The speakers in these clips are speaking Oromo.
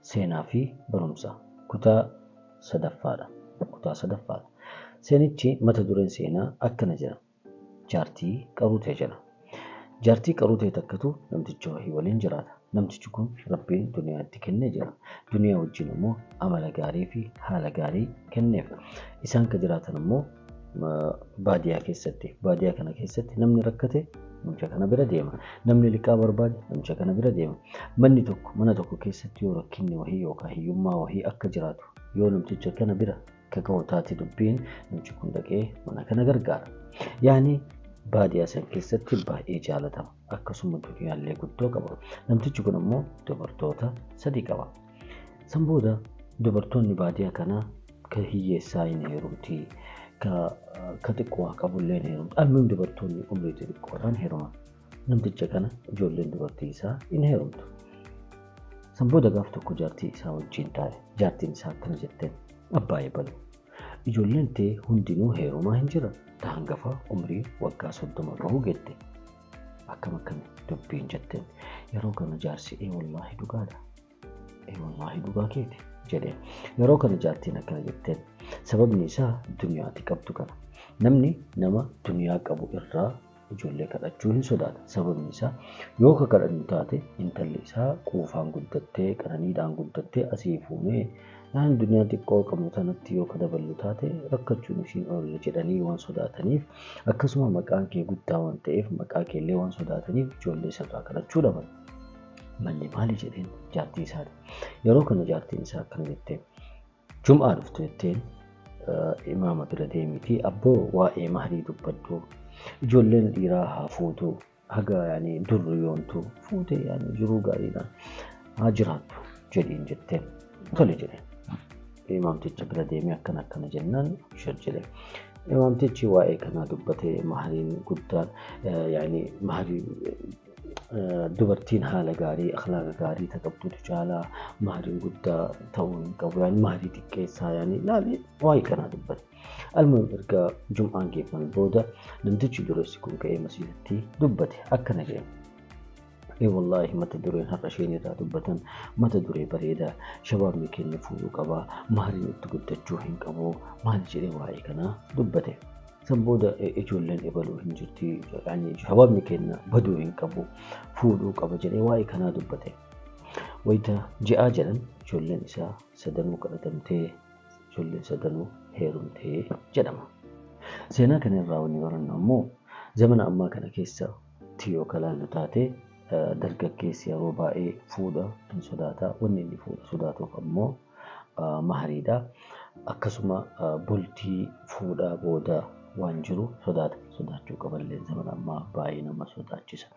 Seenaa fi barumsa kutaa sadaffaadha. Kutaa sadaffaadha. Seenichi mata dureen seenaa akkana jedha. Jaartii qaruutee jedha. Jaartii qaruutee takkatu namticha wahii waliin jiraata. Namtichi kun Rabbiin duniyaa itti kennee jira. Duniyaa wajjin immoo amala gaarii fi haala gaarii kenneef. Isaan ka jiraatan immoo baadiyaa keessatti. Baadiyaa kana keessatti namni rakkate namicha kana bira deema. Namni liqaa barbaade namicha kana bira deema. Manni tokko mana tokko keessatti yoo rakkinni wahii yookaan hiyyummaa wahii akka jiraatu yoo namticha kana bira ka ga'u taate dubbiin namichi kun dhaqee mana kana gargaara. Yaani baadiyaa san keessatti baay'ee jaalatama. Akkasuma duniyaallee guddoo qaba. Namtichi kun ammoo dubartoota sadii qaba. San booda dubartoonni baadiyaa kanaa ka hiyyeessaa hin heerumti, ka xiqqoo waa qabullee hin heerumti. Almuun dubartoonni umrii xixiqqoodhaan heeruman. Namticha kana ijoolleen dubartii isaa hin heerumtu. San booda gaaf tokko jaartii isaa wajjin taa'e. Jaartiin isaa akkana jetteen, abbaa ebalu. Ijoolleen tee hundinuu heerumaa hin jiran. Ta hangafa umrii waggaa 30 gahuu geette. Akkam akkami dubbiin jetteen. Yeroo kana jaarsi ee wallaahi dhugaadha. Ee wallaahi dhugaa keeti jedheen. Yeroo kana jaartiin akkana jetteen. Sababni isaa duniyaa ati qabdu kana. Namni nama duniyaa qabu irraa ijoollee kadhachuu hin sodaata. Sababni isaa yoo ka kadhannu taate intalli isaa quufaan guddattee qananiidhaan guddattee asii fuunee naan duniyaa xiqqoo qabnu tanatti yoo ka daballu taate rakkachuun ishiin oolle jedhanii waan sodaataniif, akkasuma maqaan kee guddaa waan ta'eef maqaa keellee waan sodaataniif ijoollee sirraa kadhachuu dhaban. Malli maali jedheen jaartii isaati. Yeroo kana jaartiin isaa akkana jettee, Jum'aa dhuftu jetteen imaama bira deemiitii abboo waa'ee mahrii dubbadhu, ijoolleen dhiiraa haa fuutu, haga yaani durri yoomtu fuutee yaani jiruu gaariidhaan haa jiraattu jedhiin jetteen. Tole jedheen. Imaamticha bira deemee akkana akkana jennaan shir jedhe. Imaamtichi waa'ee kanaa dubbatee mahriin guddaan yaani mahrii dubartiin haala gaarii akhlaaqa gaarii ta qabdutu caalaa mahriin guddaa ta'uu hin qabu, yaani mahrii xiqqeessaa yaani laali waa'ee kanaa dubbate. Almuhim erga jum'aan geeffame booda namtichi dureessi kun ka'ee masiidatti dubbate akkana jedhe. Ee wallaahi mata dureen har'a isheen irraa dubbatan mata duree bareedaa, shabaabni keenya fuudhuu qaba, mahriin itti guddachuu hin qabu maal jedhee waa'ee kanaa dubbate. San booda ijoolleen ebaluu hin jirti, yaani shabaabni keenya baduu hin qabu, fuudhuu qaba jedhee waa'ee kanaa dubbate. Wayita ji'aa jedhan ijoolleen isaa sadanuu kadhatamtee ijoolleen sadanuu heerumtee jedhama. Seenaa kana irraa wanni barannu ammoo zamana ammaa kana keessatti yoo kalaallu taate dargaggeessi yeroo baay'ee fuudha hin sodaata. Wanni inni fuudha sodaatuuf ammoo mahariidha. Akkasuma bultii fuudhaa booda waan jiru sodaata. Sodaachuu qaballee zamana ammaa baay'ee nama sodaachisa.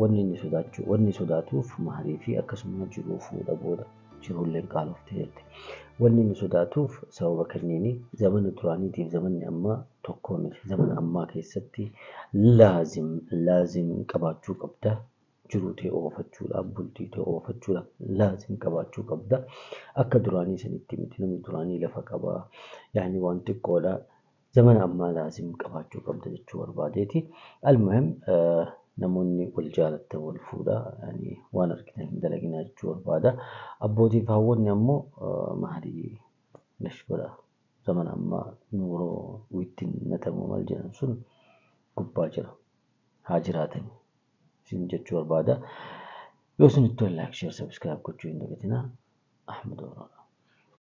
Wanni inni sodaachuu wanni sodaatuuf maharii fi akkasuma jiruu fuudha booda jiruulleen qaaloftee jirti. Wanni inni sodaatuuf sababa kanniini zamana duraaniitiif zamanni ammaa tokko miti. Zamana ammaa keessatti laazim laazim qabaachuu qabda. Jiruu ta'e oofachuudhaaf, bultii ta'e oofachuudhaaf laazim qabaachuu qabda. Akka duraanii sanitti miti, namni duraanii lafa qaba. Yaani waan xiqqoodha. Zamana ammaa laazim qabaachuu qabda jechuu barbaadeeti. Almuhim namoonni wal jaalattan wal fuudha. Yaani waan argitan hin dalaginaa jechuu barbaada. Abbootii fi hawwanni ammoo maharii lash godha. Zamana ammaa nuuroo wittiin natamu maal jedhan sun gubbaa jira. Haa jiraatani isin jechuu barbaada. Yoo isinitti tole like, share, subscribe gochuu hin dagatinaa. Ahmad Oromoo.